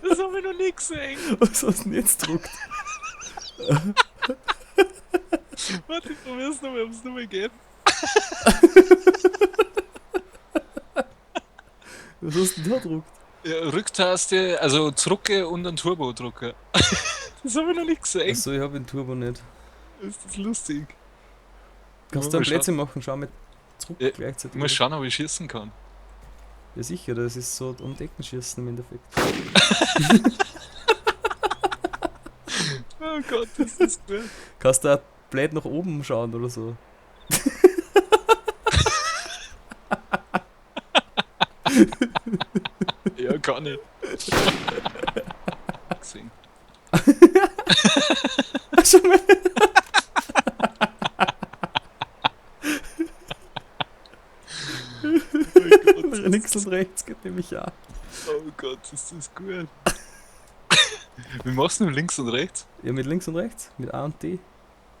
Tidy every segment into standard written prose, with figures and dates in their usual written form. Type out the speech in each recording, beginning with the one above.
Das hab ich noch nie gesehen. Was hast du denn jetzt gedruckt? Warte, ich probier's nochmal, ob's nochmal geht. Was hast du denn da gedruckt? Ja, Rücktaste, also Drucke und ein Turbo drucke. Das hab ich noch nicht gesehen. Achso, ich hab den Turbo nicht. Ist das lustig? Kannst du ein Plätzchen machen? Schau mit zurück Ja, gleichzeitig. Ich muss schauen, ob ich schießen kann. Ja sicher, das ist so um die Ecken schießen im Endeffekt. Oh Gott, das ist gut. Kannst du auch blöd nach oben schauen oder so. Ja, kann ich. Gesehen. Schau mal. Oh Gott, Links und rechts geht nämlich auch. oh Gott, ist das gut. Wie machst du denn links und rechts? Ja, mit links und rechts, mit A und D.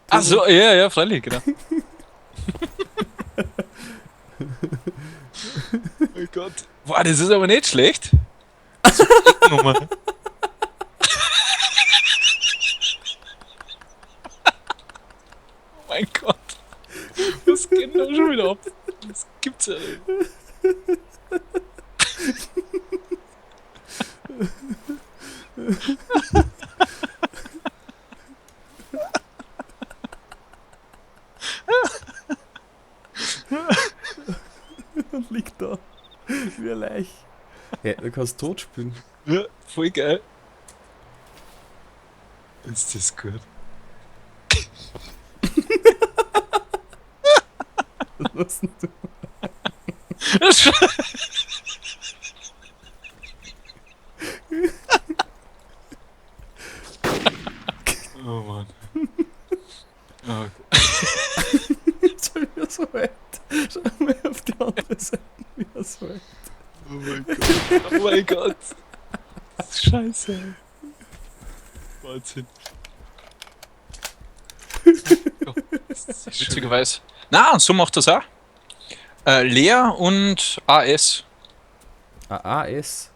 Ach so, ja, ja, freilich, genau. Oh Gott. Boah, das ist aber nicht schlecht. Nummer. Oh mein Gott. Was geht denn da schon wieder ab? Das gibt's ja nicht. Und liegt da. Wie ein Leich. Ja, du kannst tot spielen. Ja, voll geil. Ist das gut. Was denn du? Oh Mann. Oh, Jetzt schon wieder so weit. Schau mal auf die andere Seite. Wieder so weit. oh mein Gott. Oh mein Gott. Das ist scheiße. Wahnsinn. Witzigerweise. Na, und so macht das auch. Leer und AS. Ah, AS.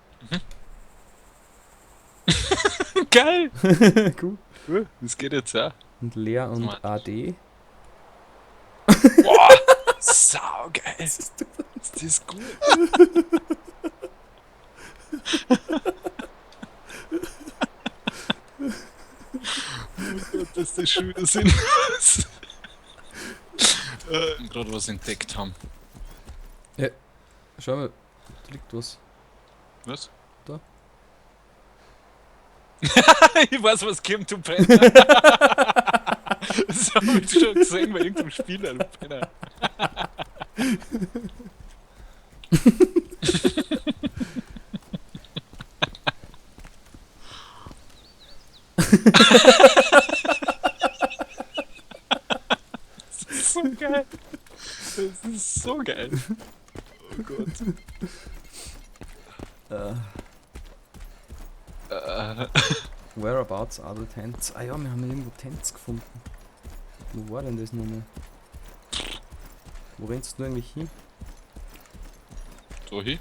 Geil. Cool. Cool. Das geht jetzt auch. Und leer und Smart. AD. Boah, saugeil. Ist Ist das gut? Oh Gott, dass das schon wieder sinnlos. Gerade was entdeckt haben. Schau mal, da liegt was. Was? Da. Ich weiß, was kommt, du Penner. Das hab ich schon gesehen bei irgendeinem Spieler, du Penner. Das ist so geil. Das ist so geil. Oh Gott. Whereabouts are the tents? Ah ja, wir haben irgendwo Tents gefunden. Wo war denn das nochmal? Wo rennst du eigentlich hin? Da hin.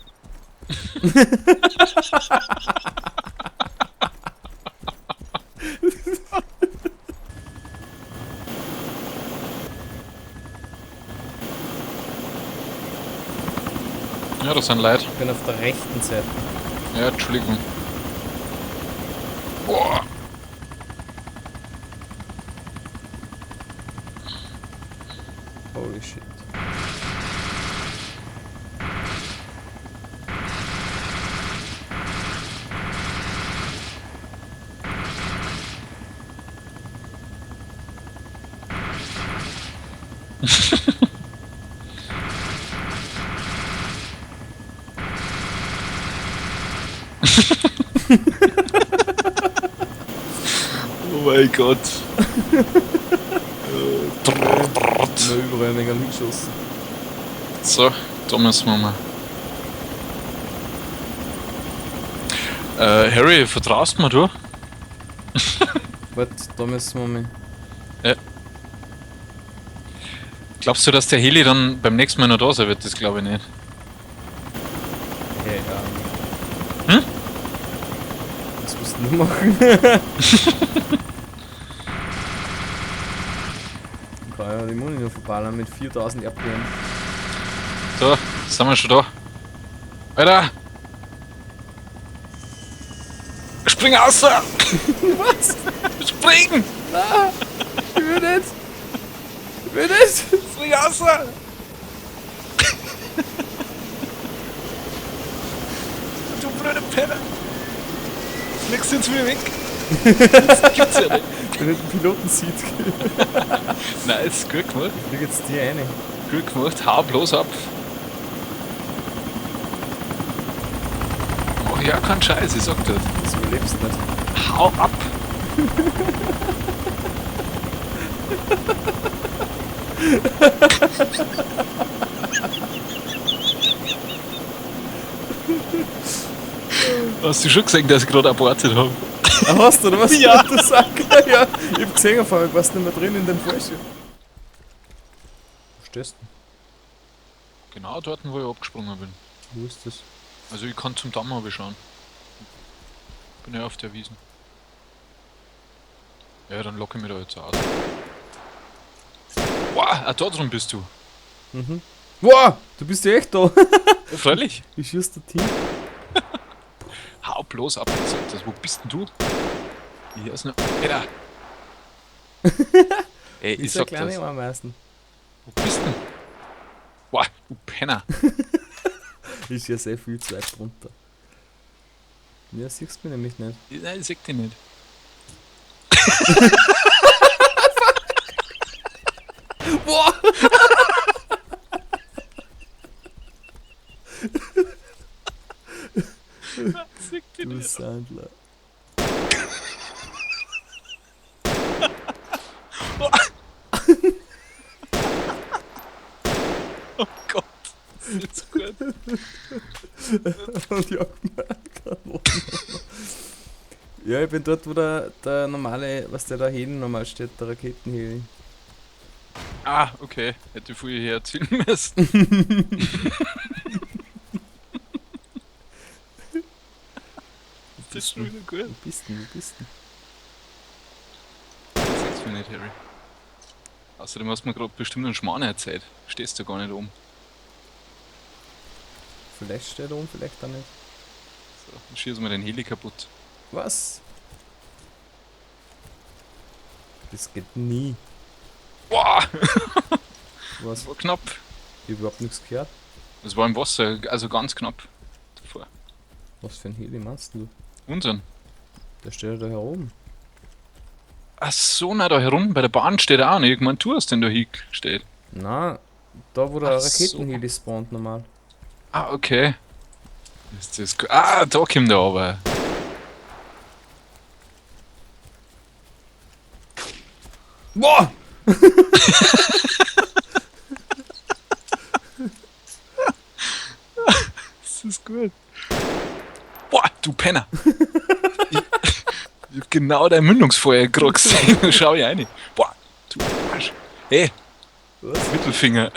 Ja, das sind Leute. Ich bin auf der rechten Seite. Ja, Entschuldigung. Boah. Holy shit. Oh mein Gott. Immer überall ein wenig hingeschossen. So, da müssen wir mal. Harry, vertraust mir du? Warte, da müssen wir mal. Ja. Glaubst du, dass der Heli dann beim nächsten Mal noch da sein wird? Das glaube ich nicht. Hey, Hm? Was musst du machen? Ich kann ja die Muni noch verballern mit 4000 RPM. So, sind wir schon da. Alter! Spring raus! Was? Spring! Na, ich will nicht! Ich will nicht! Spring raus! Du blöde Penner! Fliegst jetzt wieder weg! Das gibt's ja nicht! Wenn du den Piloten sieht. Nice, gut gemacht. Ich flieg jetzt dir rein. Gut gemacht, hau bloß ab. Mach ja keinen Scheiß, ich sag das. Das überlebst nicht. Hau ab! Hast du schon gesehen, dass ich gerade abortet habe? Ah, hast du, oder was? Ja. Du Sack. Ja, ich hab gesehen, auf einmal warst du nicht mehr drin in dem Fallschirm. Wo stehst du? Genau dort, wo ich abgesprungen bin. Wo ist das? Also ich kann zum Damm aber schauen. Bin ja auf der Wiesen. Ja, dann locke ich mich da jetzt aus. Boah, auch da drin bist du. Mhm. Boah, du bist ja echt da. Ja, freilich. Ich schieß der Team. Hau bloß ab, ich sag das. Wo bist denn du? Hier ist noch. Alter! Ey, ich Ist ja sag kleine das. Ameisen. Wo bist denn? Boah, du Penner. Ist ja sehr viel zu weit runter. Ja, siehst du mich nämlich nicht. Nein, ich seh dich nicht. Boah! Ich seh dich Du nicht. Sandler. Oh Gott. Das ist jetzt gut. Und jagt mir Kanonen. Ja, ich bin dort, wo der normale, was der da Heli normal steht, der Raketenheli. Ah, okay. Hätte ich früher hier erzählen müssen. Das ist schon wieder gut. Wo bist du? Wo bist du? Das sagst du mir nicht, Harry. Außerdem hast du mir gerade bestimmt einen Schmarrn erzählt. Stehst du gar nicht um. Vielleicht steht er um, vielleicht auch nicht. So, dann schießen wir den Heli kaputt. Was? Das geht nie. Boah! Was? Das war knapp. Ich hab überhaupt nichts gehört. Das war im Wasser, also ganz knapp. Davor. Was für ein Heli meinst du? Unsinn. Der steht ja da herum. Ach so, na da herum bei der Bahn steht er auch nicht. Ich mein, du hast den da hingestellt. Na, da wo der Ach so. Raketenheli spawnt normal. Ah, okay. Ist das ah, da kommt der aber. Boah! Das ist gut. Boah, du Penner. Ich hab genau dein Mündungsfeuer gerade gesehen. Schau ich rein. Boah, du Arsch. Hey, Was? Mittelfinger.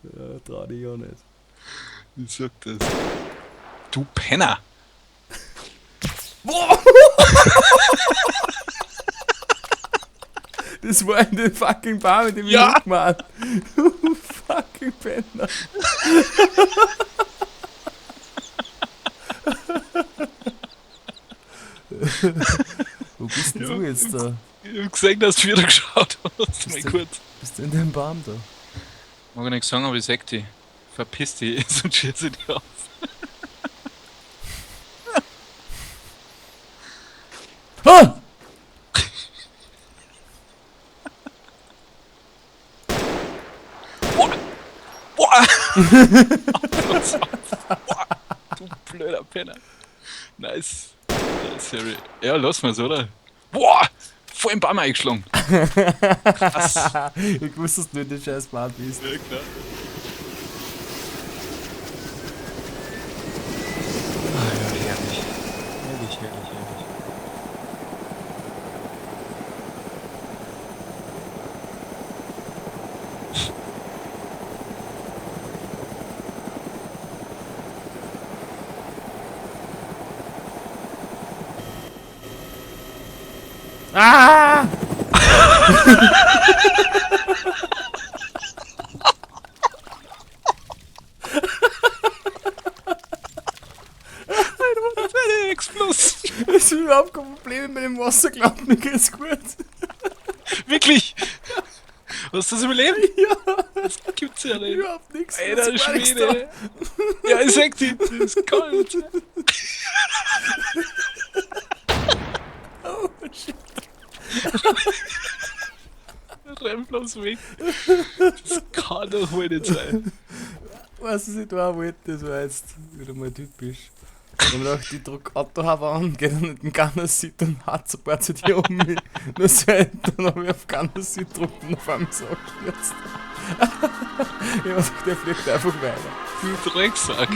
Ja, trau dich ja nicht. Ich sag das. Du Penner. Boah! Das war in dem fucking Bar, mit dem ich Ja. mitgemacht. Du fucking Penner. Wo bist denn Ja. du jetzt da? Ich hab gesehen, dass du wieder geschaut hast. Mein du- Gott. Bist du in dem Baum da? Mag ich nicht sagen, aber ich sag dich. Verpiss dich, sonst schieße ich dich auf. Ah! Boah! Boah! Boah! Du blöder Penner. Nice. Nice, Harry. Ja, lass mal's, oder? Boah! Voll im Baum eingeschlagen. Krass. Ich wusste, dass du in dem scheiß Baum bist. Ja, klar. Ah, ja, herrlich. Herrlich, herrlich, herrlich. Ah! Das ist eine Explosion. Das ist überhaupt kein Problem mit dem Wasser, glaubt mir geht's gut. Wirklich? Hast du das überlebt? Ja, Das gibt's ja nicht. überhaupt nichts. Alter ist gar nichts Schwede. Ja, ich sag dir, das ist kalt. da. Oh, shit. Renn bloß weg. Das kann doch wohl nicht sein. Weißt du, was ich da wollte? Das war jetzt wieder mal typisch. Ich hab mir gedacht, ich drück Autohaber an, geh dann in den Gunner-Seat und hat's ein paar zu dir um mich. Nur so, dann hab ich auf Gunner-Seat gedrückt und auf einmal so abgestürzt. Ich hab gedacht, der fliegt einfach weiter. Du Drecksack.